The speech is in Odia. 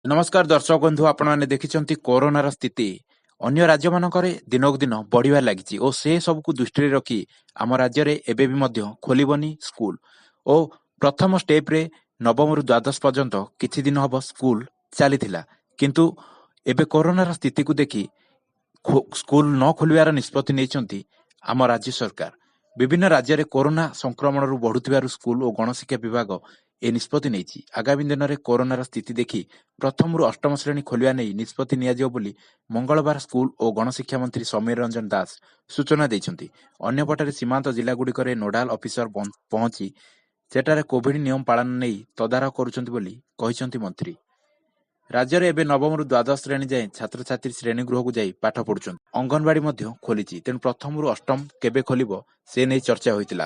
ନମସ୍କାର ଦର୍ଶକ ବନ୍ଧୁ, ଆପଣମାନେ ଦେଖିଛନ୍ତି କରୋନାର ସ୍ଥିତି ଅନ୍ୟ ରାଜ୍ୟମାନଙ୍କରେ ଦିନକୁ ଦିନ ବଢ଼ିବାରେ ଲାଗିଛି ଓ ସେ ସବୁକୁ ଦୃଷ୍ଟିରେ ରଖି ଆମ ରାଜ୍ୟରେ ଏବେ ବି ମଧ୍ୟ ଖୋଲିବନି ସ୍କୁଲ ଓ ପ୍ରଥମ ଷ୍ଟେପ୍ରେ ନବମରୁ ଦ୍ୱାଦଶ ପର୍ଯ୍ୟନ୍ତ କିଛି ଦିନ ହେବ ସ୍କୁଲ ଚାଲିଥିଲା। କିନ୍ତୁ ଏବେ କରୋନାର ସ୍ଥିତିକୁ ଦେଖି ସ୍କୁଲ ନ ଖୋଲିବାର ନିଷ୍ପତ୍ତି ନେଇଛନ୍ତି ଆମ ରାଜ୍ୟ ସରକାର। ବିଭିନ୍ନ ରାଜ୍ୟରେ କରୋନା ସଂକ୍ରମଣରୁ ବଢ଼ୁଥିବାରୁ ସ୍କୁଲ ଓ ଗଣଶିକ୍ଷା ବିଭାଗ ଏ ନିଷ୍ପତ୍ତି ନେଇଛି। ଆଗାମୀ ଦିନରେ କରୋନାର ସ୍ଥିତି ଦେଖି ପ୍ରଥମରୁ ଅଷ୍ଟମ ଶ୍ରେଣୀ ଖୋଲିବା ନେଇ ନିଷ୍ପତ୍ତି ନିଆଯିବ ବୋଲି ମଙ୍ଗଳବାର ସ୍କୁଲ ଓ ଗଣଶିକ୍ଷା ମନ୍ତ୍ରୀ ସମୀର ରଞ୍ଜନ ଦାଶ ସୂଚନା ଦେଇଛନ୍ତି। ଅନ୍ୟପଟରେ ସୀମାନ୍ତ ଜିଲ୍ଲାଗୁଡ଼ିକରେ ନୋଡାଲ ଅଫିସର ପହଞ୍ଚି ସେଠାରେ କୋଭିଡ ନିୟମ ପାଳନ ନେଇ ତଦାରଖ କରୁଛନ୍ତି ବୋଲି କହିଛନ୍ତି ମନ୍ତ୍ରୀ। ରାଜ୍ୟରେ ଏବେ ନବମରୁ ଦ୍ୱାଦଶ ଶ୍ରେଣୀ ଯାଏଁ ଛାତ୍ରଛାତ୍ରୀ ଶ୍ରେଣୀଗୃହକୁ ଯାଇ ପାଠ ପଢୁଛନ୍ତି। ଅଙ୍ଗନବାଡି ମଧ୍ୟ ଖୋଲିଛି। ତେଣୁ ପ୍ରଥମରୁ ଅଷ୍ଟମ କେବେ ଖୋଲିବ ସେ ନେଇ ଚର୍ଚ୍ଚା ହୋଇଥିଲା।